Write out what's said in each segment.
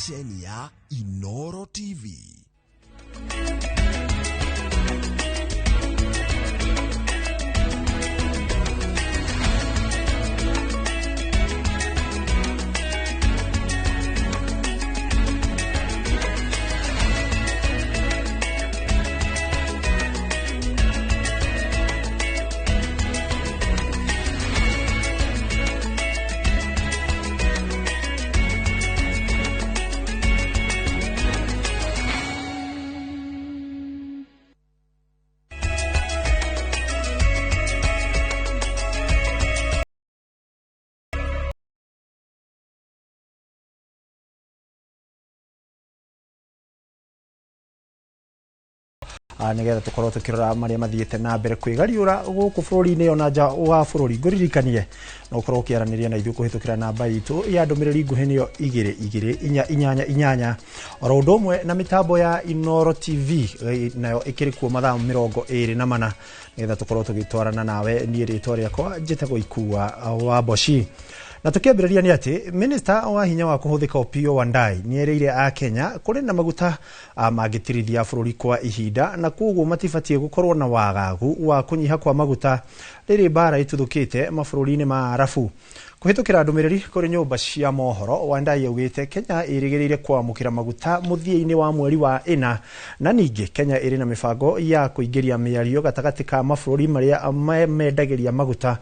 Ceceni ya Inoro TV. Nigetha tukorwo tukirora maria mathiete na mbere kwigariura guku bururi-ini ona nja wa bururi. Nguririkanie no ukorwo ukiaraniria na ithuĩ kuhitukira namba itu ya ndumiriri nguhi niyo 2 2 4 8 8 oro undu umwe na mitambo ya Inoro TV nayo ikiri kuo mathaa 24 nigetha tukorwo tugitwarana nawe. Niĩ rĩtwa rĩakwa njĩtagwo Ikua wa Mboci. Na tukiambĩrĩria nĩ atĩ minister wa hinya wa kũhũthĩka Opiyo Wandayi nĩerĩire a Kenya kũrĩ na maguta mangĩtirithia bũrũri kwa ihinda na koguo matibatiĩ gũkorwo na wagagu wa kũnyiha kwa maguta rĩrĩ mbara ĩtuthũkĩte mabũrũri-inĩ ma Arabu. Kũhĩtũkĩra ndũmĩrĩri kũrĩ nyũmba cia mohoro, Wandayi augĩte Kenya ĩrĩgĩrĩire kwamũkĩra maguta mũthia-inĩ wa mweri wa 4 na ningĩ Kenya ĩrĩ na mĩbango ya kũingĩria mĩario gatagatĩ ka mabũrũri marĩa mendagĩria maguta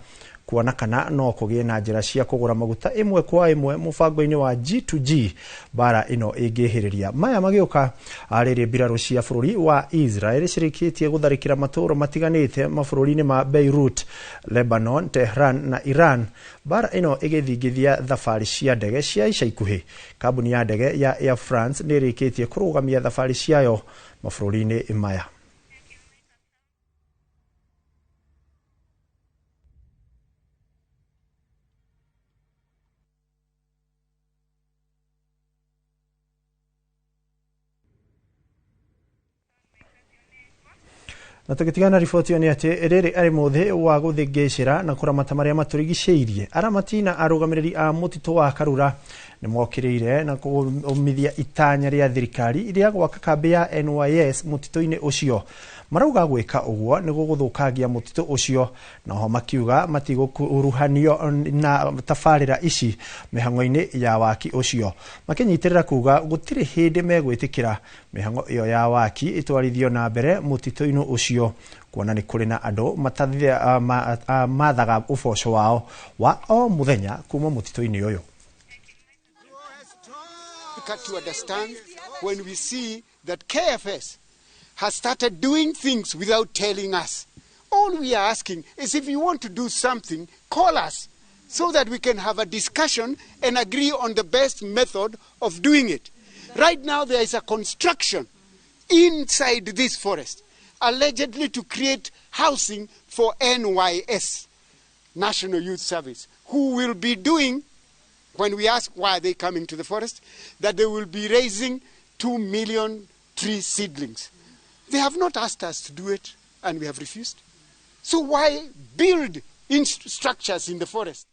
kuona kana no kũgĩe na njĩra cia kũgũra maguta ĩmwe kwa ĩmwe mũbango-inĩ wa G2G bara ĩno ĩngĩhĩrĩria. Maya magĩũka rĩrĩ mbirarũ cia bũrũri wa Israel cirĩkĩtie gũtharĩkĩra matũũra matiganĩte mabũrũri-inĩ ma Beirut, Lebanon, Tehran na Iran, bara ĩno ĩgĩthingithia thabarĩ cia ndege cia ica ikuhĩ. Kambuni ya ndege ya Air France nĩ ĩrĩkĩtie kũrũgamia thabarĩ ciayo mabũrũri-inĩ maya. Na tugitigana riboti ĩyo nĩ atĩ rĩrĩ arĩ mũthĩ wa gũthĩngĩcĩra na kũramata marĩa matũrigicĩirie. Aramati na arũgamĩrĩri a mũtitũ wa Karura nĩ mokĩrĩire na kũmithia itanya rĩa thirikari rĩa gwaka kambĩ ya NYS mũtitũ-inĩ ũcio. Marauga gwĩka ũguo nĩ gũgũthũkangia mũtitũ ũcio, na oho makiuga matigũkuruhanio na tabarĩra ici mĩhang'o-inĩ ya waki ũcio. Makĩnyitĩrĩra kuga gũtirĩ hĩndĩ megwĩtĩkĩra mĩhang'o ĩyo ya waki ĩtwarithio na mbere mũtitũ-inĩ ũcio, kuona nĩ kũrĩ na andũ mathaga ũboco wao wa o mũthenya kuma mũtitũ-inĩ ũyũ. To understand when we see that KFS has started doing things without telling us. All we are asking is if you want to do something, call us so that we can have a discussion and agree on the best method of doing it. Right now there is a construction inside this forest, allegedly to create housing for NYS, National Youth Service, who will be doing, when we ask why are they coming to the forest, that they will be raising 2 million tree seedlings. They have not asked us to do it, and we have refused. So why build structures in the forest?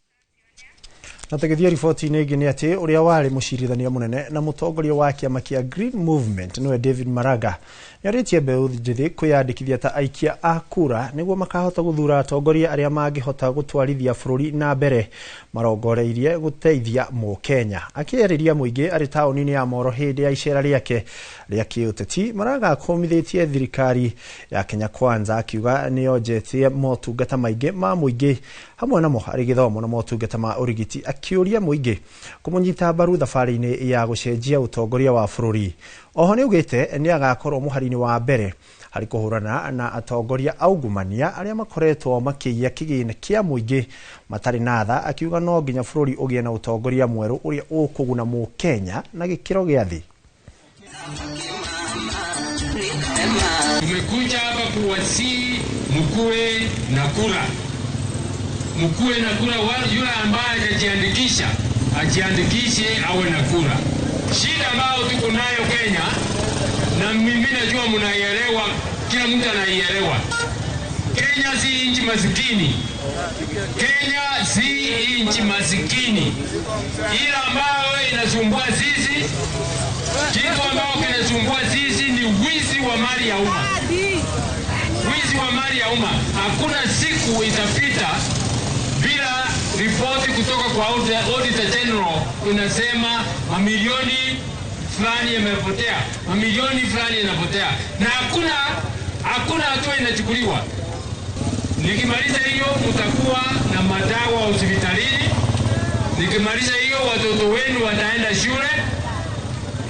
Na tũgĩthiĩ riboti-inĩ ĩngĩ nĩ atĩ ũrĩa warĩ mũcirithania mũnene na mũtongoria wa kĩama kĩa Green Movement nĩwe David Maraga nĩarĩtie mbeũ njĩthĩ kwĩyandĩkithia ta aikia a kura nĩguo makahota gũthura atongoria arĩa mangĩhota gũtwarithia bũrũri na mbere marongoreirie gũteithia mũkenya. Akĩarĩria mũingĩ arĩ taũni-inĩ ya Moro hĩndĩ ya icera rĩake rĩa kĩũteti, Maraga akũmithĩtie thirikari ya Kenya Kwanza akiuga nĩyonjetie motungata maingĩ ma mũingĩ hamwe namo arĩ gĩthomo na motungata ma ũrigiti, akĩũria mũingĩ kũmũnyita mbaru thabarĩ-inĩ ya gũcenjia ũtongoria wa bũrũri. Oho nĩaugĩte nĩagakorwo mũhari-inĩ wa mbere harĩ kũhũrana na atongoria aungumania arĩa makoretwo makĩiya kĩgĩna kĩa mũingĩ matarĩ na tha, akiuga no nginya bũrũri ũgĩe na ũtongoria mwerũ ũrĩa ũkũguna mũkenya na gĩkĩro gĩa thĩ. Tumekuja hapa kuwasihi mkuwe na kura, mkuwe na kura. Yule ambaye hajajiandikisha ajiandikishe awe na kura. Shida ambayo tuko nayo Kenya, na mimi najua mnaielewa, kila mtu anaielewa. Kenya Kenya si nchi masikini. Kenya si nchi masikini. Ila ambayo inasumbua sisi, kitu ambayo kinasumbua sisi ni wizi wa mali ya umma. Wizi wa mali ya umma. Hakuna siku itapita bila ripoti kutoka kwa Auditor General inasema mamilioni fulani yamepotea, mamilioni fulani yanapotea, na hakuna hatua inachukuliwa. Nikimaliza hiyo mtakuwa na madawa hospitalini. Nikimaliza hiyo watoto wenu wataenda shule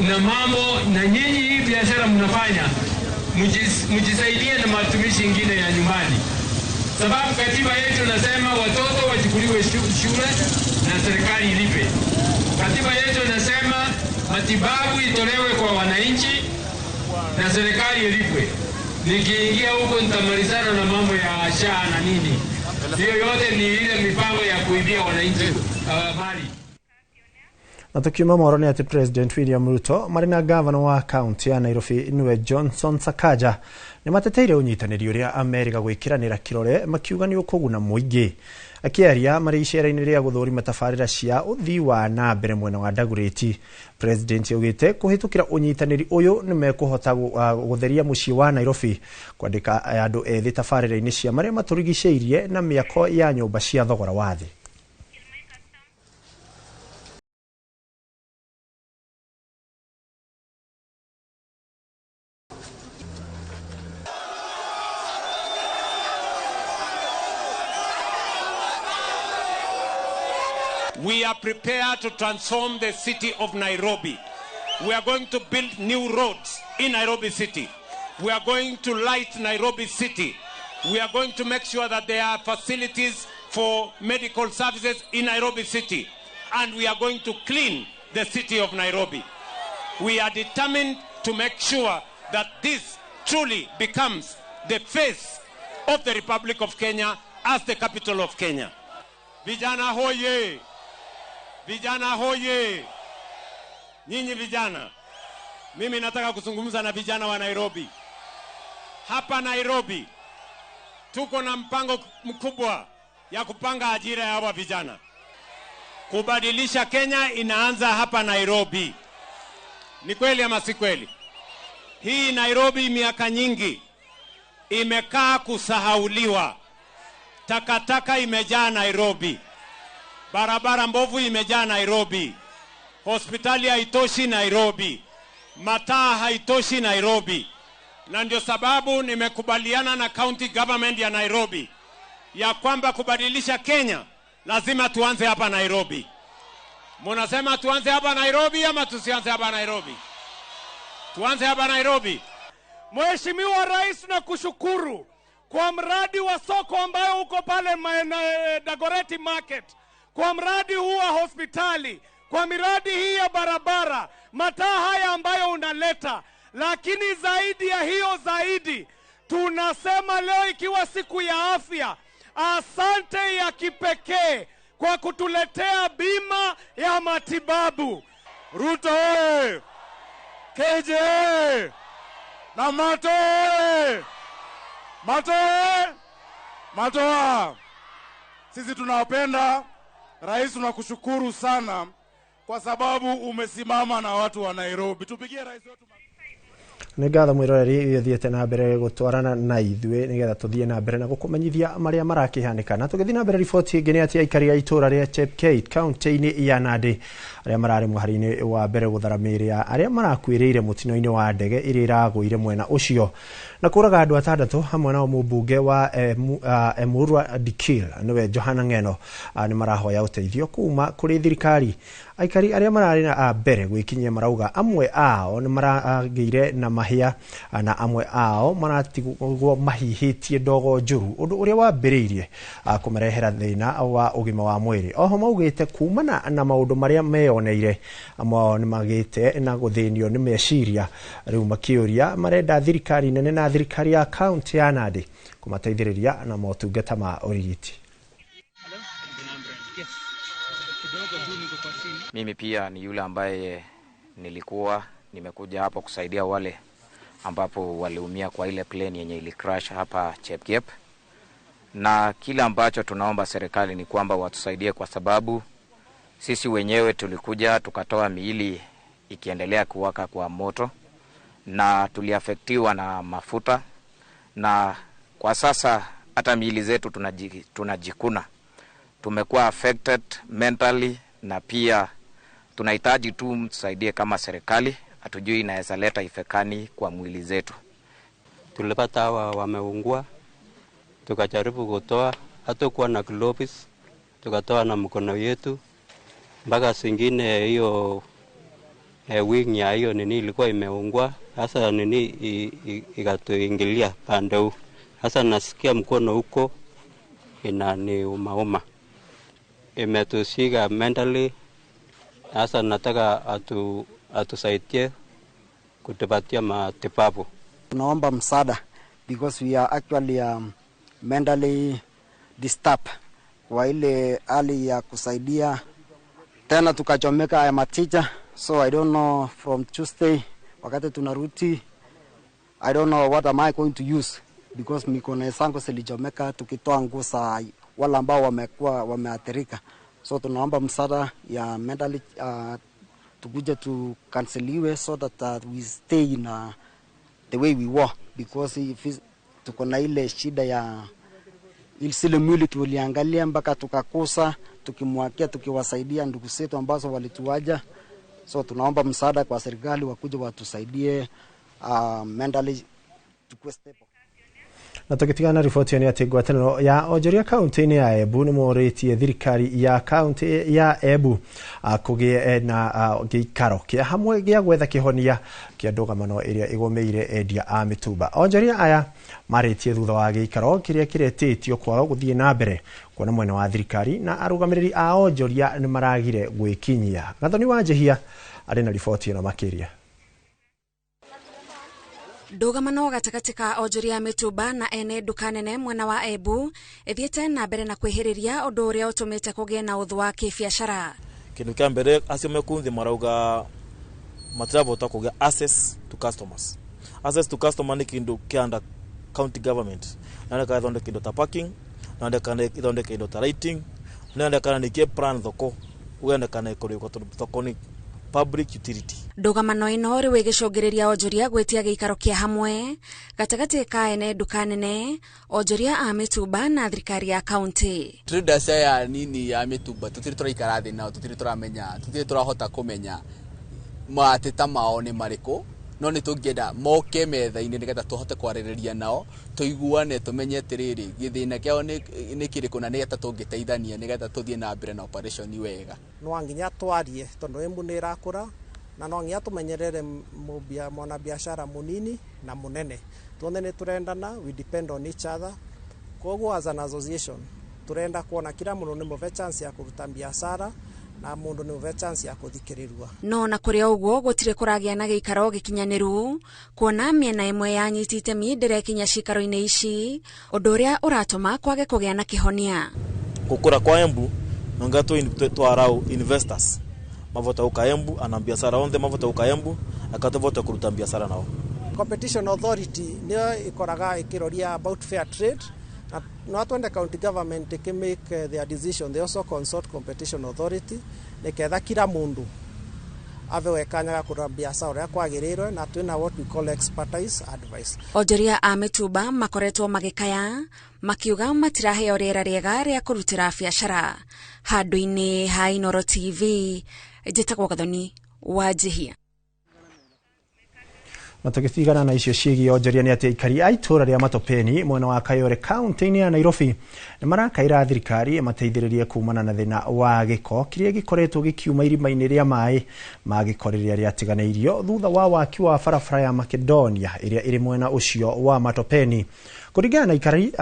na mambo, na nyinyi hii biashara mnafanya mjisaidie na matumishi ingine ya nyumbani. Sababu katiba yetu nasema watoto wachukuliwe shule na serikali ilipe. Katiba yetu inasema matibabu itolewe kwa wananchi na serikali ilipwe. Nikiingia huko nitamalizana na mambo ya SHA na nini. Hiyo yote ni ile mipango ya kuibia wananchi mali. Na tukiuma mohoro nĩ atĩ President William Ruto marĩ na gavana wa kaunti ya Nairobi nĩwe Johnson Sakaja nĩ mateteire ũnyitanĩri ũrĩa Amerika gwĩkĩranĩra kĩrore makiuga nĩ ũkũguna mũingĩ. Akĩaria marĩ icera-inĩ rĩa gũthũrima tabarĩra cia ũthii wa na mbere mwena wa Dagoretti, President augĩte kũhĩtũkĩra ũnyitanĩri ũyũ nĩ mekũhota gũtheria mũciĩ wa Nairobi, kwandĩka andũ ethĩ tabarĩra-inĩ cia marĩa matũrigicĩirie na mĩako ya nyũmba cia thogora wa thĩ. We are prepared to transform the city of Nairobi. We are going to build new roads in Nairobi City. We are going to light Nairobi City. We are going to make sure that there are facilities for medical services in Nairobi City. And we are going to clean the city of Nairobi. We are determined to make sure that this truly becomes the face of the Republic of Kenya as the capital of Kenya. Vijana hoye! Vijana hoye! Nyinyi vijana, mimi nataka kuzungumza na vijana wa Nairobi. Hapa Nairobi tuko na mpango mkubwa ya kupanga ajira ya hawa vijana. Kubadilisha Kenya inaanza hapa Nairobi. Ni kweli ama si kweli? Hii Nairobi miaka nyingi imekaa kusahauliwa. Takataka imejaa Nairobi. Barabara mbovu imejaa Nairobi. Hospitali haitoshi Nairobi. Mataa haitoshi Nairobi. Na ndio sababu nimekubaliana na county government ya Nairobi ya kwamba kubadilisha Kenya lazima tuanze hapa Nairobi. Munasema tuanze hapa Nairobi ama tusianze hapa Nairobi? Tuanze hapa Nairobi. Mheshimiwa Rais, nakushukuru kwa mradi wa soko ambayo uko pale Dagoretti Market, kwa mradi huu wa hospitali, kwa miradi hii ya barabara, mataa haya ambayo unaleta. Lakini zaidi ya hiyo zaidi, tunasema leo ikiwa siku ya afya, asante ya kipekee kwa kutuletea bima ya matibabu. Ruto oye! KJ oye! Na Mato oye! Mato oye! Matoa! Sisi tunawapenda. Rais, tunakushukuru sana kwa sababu umesimama na watu wa Nairobi. Tupigie rais wetu. Nĩ ngatho mwĩroreri ũthiĩte na mbere gũtwarana na ithuĩ nĩgetha tũthiĩ na mbere na gũkũmenyithia marĩa marakĩhanĩka. Na tũgĩthiĩ na mbere riboti ĩngĩ nĩ atĩ aikari a itũũra rĩa Chepkeit kaunti-inĩ ya Nandi arĩa mararĩ mũhari-inĩ wa mbere gũthara mĩĩrĩ ya arĩa marakuĩrĩire mũtino-inĩ wa ndege ĩrĩa ĩragũire mwena ũcio na kũraga andũ atandatũ hamwe nao mũmbunge wa Emurua Dikirr nĩwe Johana Ng'eno nĩ marahoya ũteithio kuma kũrĩ thirikari. Aikari arĩa mararĩ na mbere gwĩkinyia marauga amwe ao nĩ maragĩire na mahĩa na amwe ao maratigwo mahihĩtie ndogo njũru ũndũ ũrĩa wambĩrĩirie kũmarehera thĩna wa ũgima wa mwĩrĩ. Oho maugĩte kumana na maũndũ marĩa meyoneire amwe ao nĩ magĩte na gũthĩnio nĩ meciria rĩu makĩũria marenda thirikari nene na thirikari ya kaunti ya Nandi kũmateithĩrĩria na motungata ma ũrigiti. Mimi pia ni yule ambaye nilikuwa nimekuja hapa kusaidia wale ambapo waliumia kwa ile plane yenye ili crash hapa Chepkiep. Na kile ambacho tunaomba serikali ni kwamba watusaidie, kwa sababu sisi wenyewe tulikuja tukatoa miili ikiendelea kuwaka kwa moto na tuliafektiwa na mafuta, na kwa sasa hata miili zetu tunajikuna. Tumekuwa affected mentally na pia tunahitaji tu mtusaidie kama serikali, hatujui inaweza leta ifekani kwa mwili zetu. Tulipata hawa wameungua, tukajaribu kutoa, hatukuwa na gloves, tukatoa na mkono yetu mpaka zingine hiyo wing ya hiyo nini ilikuwa imeungua, sasa nini ikatuingilia pande huu. Sasa nasikia mkono huko inaniumauma, imetushika mentally. Sasa nataka atusaidie kutupatia matibabu. Tunaomba msaada because we are actually mentally disturbed kwa ile hali ya kusaidia tena tukachomeka ya maticha. So I don't know from Tuesday wakati tunaruti, I don't know what am I going to use because mikono zangu zilichomeka tukitoa nguo za wale ambao wamekuwa wameathirika. So tunaomba msaada ya mentally tukuje tukanseliwe so that we stay in the way we were because if tuko na ile shida ya ile mwili tuliangalia mpaka tukakosa, tukimwakia tukiwasaidia ndugu zetu ambazo walituaja. So tunaomba msaada kwa serikali wakuje watusaidie mentally tukue stable. Na tugitigana na riboti ĩyo nĩ atĩ ngwatanĩro ya onjoria kaunti-inĩ ya Embu nĩ morĩtie thirikari ya kaunti ya Embu kũgĩe na gĩikaro kĩa hamwe gĩa gwetha kĩhonia kĩa ndũgamano ĩrĩa ĩgũmĩire endia a mĩtumba. Onjoria aya marĩtie thutha wa gĩikaro kĩrĩa kĩretĩtio kwaga gũthiĩ na mbere kuona mwena wa thirikari na arũgamĩrĩri a onjoria nĩ maragire gwĩkinyia. Gathoni wa Njihia arĩ na riboti ĩno makĩria. Ndũgamano gatagatĩ ka onjoria mĩtumba na ene nduka nene mwena wa Embu ĩthiĩte na mbere na kwĩhĩrĩria ũndũ ũrĩa ũtũmĩte kũgĩe na ũthũ wa kĩbiacara. Kindu kia mbere acio mekunthi marauga matiravota kũgĩa access to customers. Access to customer nĩ kindu kia under county government, na nĩ ithondeke indo ta parking, na nĩ ithondeke indo ta lighting, na nĩ nĩkĩe plan thoko ũgendekana ĩkũrĩkwo tondũ thoko nĩ public utility. Ndũgamano ĩno rĩu ĩgĩcũngĩrĩria onjoria gwĩtia gĩikaro kĩa hamwe gatagatĩ ka ene nduka nene, onjoria a mĩtumba na thirikari ya kaunti. Traders aya nini ya mĩtumba tũtirĩ tũraikara thĩ nao, tũtirĩ tũramenya, tũtirĩ tũrahota kũmenya mateta mao nĩ marĩkũ, no nĩ tũngĩenda moke metha-inĩ nĩgetha tũhote kwarĩrĩria nao, tũiguane, tũmenye atĩrĩrĩ gĩthĩna kĩao nĩ kĩrĩkũ na nĩgetha tũngĩteithania nĩgetha tũthiĩ na mbere na operation wega. No nginya twarie tondũ Embu nĩ ĩrakũra na no nginya tũmenyerere mwanabiashara mũnini na mũnene. Tuothe nĩ tũrendana, we depend on each other. Koguo as an association turenda kuona kila mundu ni muve chance ya kuruta biashara na mundu ni muve chance ya kuthikiriria. No na kuri uguo gutire kuragia na giikaro gikinyaniru kuona miena imwe ya nyiti itemi ndirekinya cikaro-ini ici undu uria uratuma kwage kugia na kihonia. Gukura kwa Embu nonga twarau investors mavota uka Embu ana biashara onthe mavota uka Embu akatavota kuruta biashara nao. Competition Authority niyo ikoraga ikiroria about fair trade. Not when the county government they can make their decision, they also consult Competition Authority niketha kila mundu avewe kanya ga kura biashara uria kwagirirwe na twina what we call expertise advice. Onjoria a mĩtumba makoretwo magikaya makiuga matiraheo rĩera rĩega rĩa kũrutĩra biacara. Handũ-inĩ ha Inooro TV, njĩtagwo Gathoni wa Njihia. Na tũgĩtigana na icio ciĩgiĩ onjoria nĩ atĩ aikari a itũũra rĩa Matopeni mwena wa Kayole kaunti-inĩ ya Nairobi nĩ marakaĩra thirikari ĩmateithĩrĩrie kumana na thĩna wa gĩko kĩrĩa gĩkoretwo gĩkiuma irima-inĩ rĩa maĩ ma gĩko rĩrĩa rĩatiganĩirio thutha wa waki wa barabara ya Makedonia ĩrĩa ĩrĩ mwena ũcio wa Matopeni. Kũringana na aikari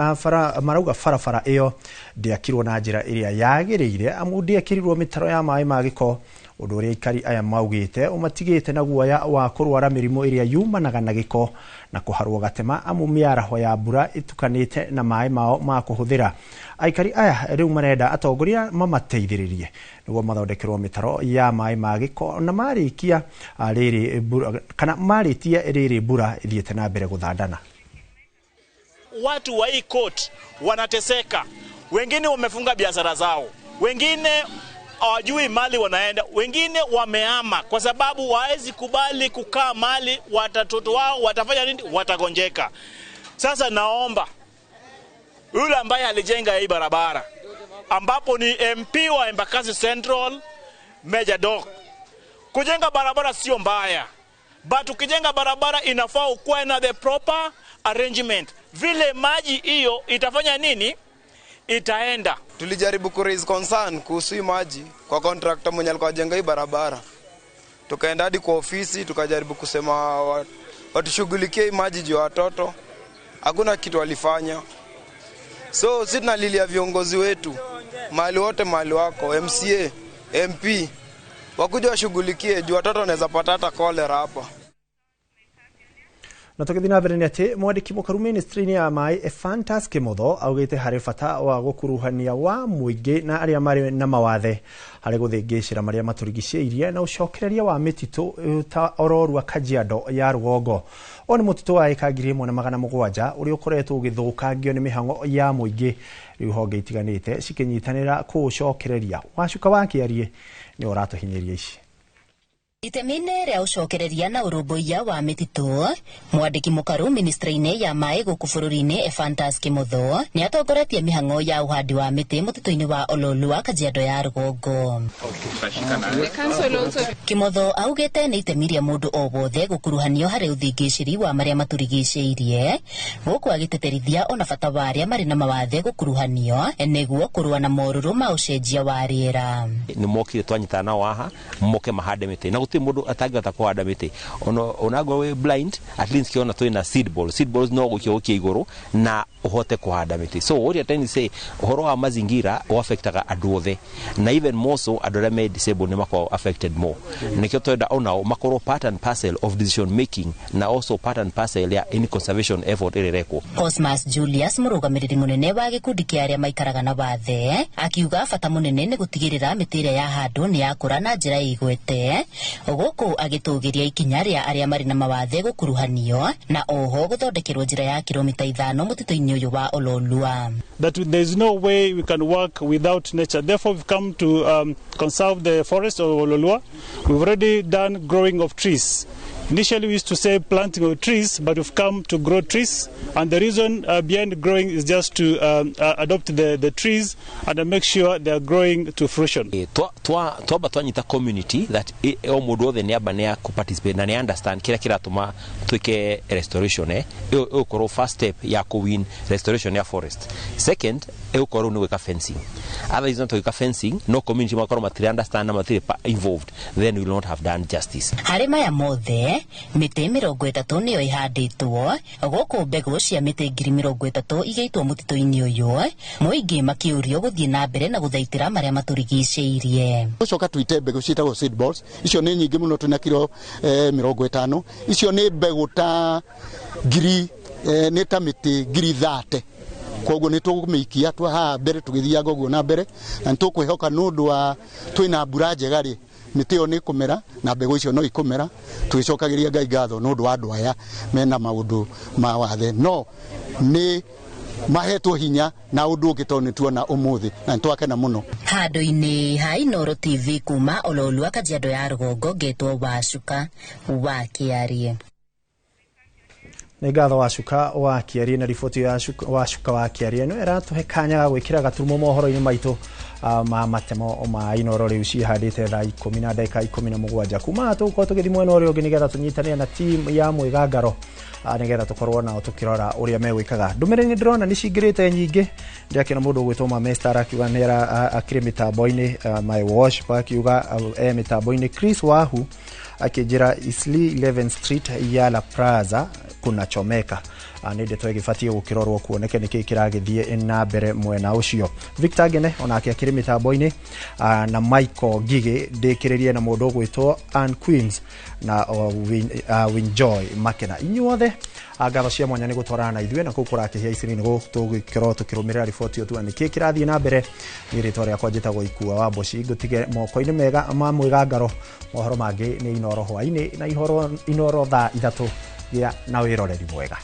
marauga barabara ĩyo ndĩakirwo na njĩra ĩrĩa yagĩrĩire amu ndĩekĩrirwo mĩtaro ya maĩ ma gĩko, ũndũ ũrĩa aikari aya maugĩte ũmatigĩte na guoya wa kũrwara mĩrimũ ĩrĩa yumanaga na gĩko na kũharwo gatema amu mĩaraho ya mbura ĩtukanĩte na maĩ mao ma kũhũthĩra. Aikari aya rĩu marenda atongoria mamateithĩrĩrie nĩguo mathondekerwo mĩtaro ya maĩ ma gĩko na marĩkia rĩrĩ mbura kana marĩtie rĩrĩ mbura ĩthiĩte na mbere gũthandana. Watu wa hii court wanateseka, wengine wamefunga biashara zao, wengine hawajui mali wanaenda, wengine wamehama kwa sababu hawawezi kubali kukaa mali, watoto wao watafanya nini? Watagonjeka. Sasa naomba yule ambaye alijenga hii barabara, ambapo ni MP wa Embakasi Central Major Dok, kujenga barabara sio mbaya, but ukijenga barabara inafaa ukuwe na the proper arrangement, vile maji hiyo itafanya nini, itaenda. Tulijaribu ku raise concern kuhusu hii maji kwa contractor mwenye alikuwa ajenga hii barabara. Tukaenda hadi kwa ofisi tukajaribu kusema watushughulikie hii maji juu ya watoto. Hakuna kitu walifanya. So sisi tunalilia viongozi wetu mahali wote, mahali wako MCA, MP, wakuja washughulikie juu watoto wanaweza pata hata cholera hapa. Na tũgĩthiĩ na mbere nĩ atĩ mwandĩki mũkaru ministry-inĩ ya maĩ Ephantus Kimotho augĩte harĩ bata wa gũkuruhania wa mũingĩ na arĩa marĩ na mawathe harĩ gũthĩngĩcĩra marĩa matũrigicĩirie na ũcokereria wa mĩtitũ ta Ororua Kajiado ya rũgongo. Ũyũ nĩ mũtitũ wa ĩka 1700 ũrĩa ũkoretwo ũgĩthũkangio nĩ mĩhang'o ya mũingĩ, rĩu honge itiganĩte cikĩnyitanĩra kũũcokereria. Wacuka wa Kĩarie nĩ ũratũhinyĩria ici. Itemi-inĩ rĩa ũcokereria na ũrũmbũiya wa mĩtitũ, mwandĩki mũkaru ministry-inĩ ya maĩ gũkũ bũrũri-inĩ Ephantus Kimotho nĩ atongoretie mĩhang'o ya ũhandi wa mĩtĩ mũtitũ-inĩ wa Ololua Kajiado ya rũgongo. Kimotho augĩte nĩ itemi rĩa mũndũ o wothe gũkuruhanio harĩ ũthingĩcĩri wa marĩa matũrigicĩirie, gũkũ agĩtĩtĩrithia ona bata wa arĩa marĩ na mawathe gũkuruhanio nĩguo kũrũa na morũrũ ma ũcenjia wa rĩera. Nĩ mokire twanyitana nao haha moke mahande mĩtĩ na gũtirĩ mũndũ atangĩhota kũhanda mĩtĩ onangorwo wĩ blind, at least kĩona twĩ na seed balls. Seed balls no gũikia gũikia igũrũ na ũhote kũhanda mĩtĩ. So what you're trying to say, ũhoro wa mazingira ũaffectaga andũ othe, na even more so andũ arĩa me disabled nĩ makoragwo affected more. Nĩkĩo twenda onao makorwo part and parcel of decision making na also part and parcel ya any conservation effort ĩrĩa ĩrekwo. Cosmas Julius mũrũgamĩrĩri mũnene wa gĩkundi kĩa arĩa maikaraga na wathe akiuga bata mũnene nĩ gũtigĩrĩra mĩtĩ ĩrĩa yahandwo nĩ yakũra na njĩra ĩgwete, gũkũ agĩtũgĩria ikinya rĩa arĩa marĩ na mawathe gũkuruhanio na oho gũthondekerwo njĩra ya kilomita 5 mũtitũ-inĩ ũyũ wa Ololua. That there is no way we can work without nature. Therefore, we've come to conserve the forest of Ololua. We've already done growing of trees. Initially, we used to say planting of trees, but we've come to grow trees. And the reason behind growing is just to adopt the trees and make sure they are growing to fruition. Twamba twanyita community that o mũndũ wothe nĩ amba nĩ akũ-participate na nĩ understand kĩrĩa kĩratũma twĩke restoration, ĩgũkorwo first step ya kũ-win restoration ya forest. Second, ĩgũkorwo nĩ gwĩka fencing. Otherwise not gwĩka fencing, no community makorwo matirĩ understand na matirĩ involved, then we will not have done justice. Harĩ maya mothe mĩtĩ 30 nĩyo ĩhandĩtwo gũkũ mbegũ cia mĩtĩ 30,000 igĩitwo mũtitũ-inĩ ũyũ, mũingĩ makĩũrio gũthiĩ na mbere na gũthaitĩra marĩa matũrigicĩirie. Tũcoka tuite mbegũ ciĩtagwo seed balls, icio nĩ nyingĩ mũno, twĩna kiro 50. Icio nĩ mbegũ ta ngiri, nĩ ta mĩtĩ 30,000. Koguo nĩ tũgũmĩikia twa haha mbere tũgĩthiaga ũguo na mbere, na nĩ tũkwĩhoka nĩ ũndũ wa twĩna mbura njega rĩ, mĩtĩ ĩyo nĩ ĩkũmera na mbegũ icio no ikũmera. Tũgĩcokagĩria Ngai ngatho nĩ ũndũ wa andũ aya mena maũndũ ma wathe, no nĩ mahetwo hinya na ũndũ ũngĩ tondũ nĩ tuona ũmũthĩ na nĩ twakena mũno. Handũ-inĩ ha Inooro TV kuma Ololua Kajiado ya rũgongo, ngetwo Wacuka wa Kĩarie. Nĩ ngatho Wacuka wa Kĩarie na riboti ya Wacuka wa Kĩarie ĩno ĩratũhe kanya ga gwĩkĩra gaturumo mohoro-inĩ maitũ ma matemo ma Inooro rĩu cihandĩte thaa 10:17. Kuma tũgũkorwo tũgĩthiĩ mwena ũrĩa ũngĩ nĩgetha tũnyitanĩre na team ya Mwĩgangaro nĩgetha tũkorwo nao tũkĩrora ũrĩa megwĩkaga. Ndũmĩrĩri nĩ ndĩrona nĩ cingĩrĩte nyingĩ, ndĩrakĩona mũndũ ũgwĩtwo Mamestar akiuga nĩ akĩrĩ mĩtambo-inĩ, my worship akiuga e mĩtambo-inĩ, Chris Wahu akĩnjĩra Eastleigh 11 Street Yala Plaza kunachomeka. Nĩ ndeto ĩgĩbatiĩ gũkĩrorwo kuoneke nĩkĩĩ kĩragĩthiĩ na mbere mwena ũcio. Victor Ngene onake akĩrĩ mĩtambo-inĩ, na Michael Ngigĩ ndĩkĩrĩrie na mũndũ ũgwĩtwo Ann Queens na Winjoy Makena. Inyuothe ngatho cia mwanya nĩ gũtwarana na ithuĩ na kũu kũrakĩhĩa iciri nĩ tũgĩkorwo tũkĩrũmĩrĩra riboti ĩyo tuone nĩkĩĩ kĩrathiĩ na mbere. Niĩ rĩtwa rĩakwa njĩtagwo Ikua wa Mboci, ngũtige moko-inĩ mega ma Mwĩgangaro. Mohoro mangĩ nĩ Inooro hwaĩ-inĩ na Inooro thaa 3 gĩa na wĩroreri mwega.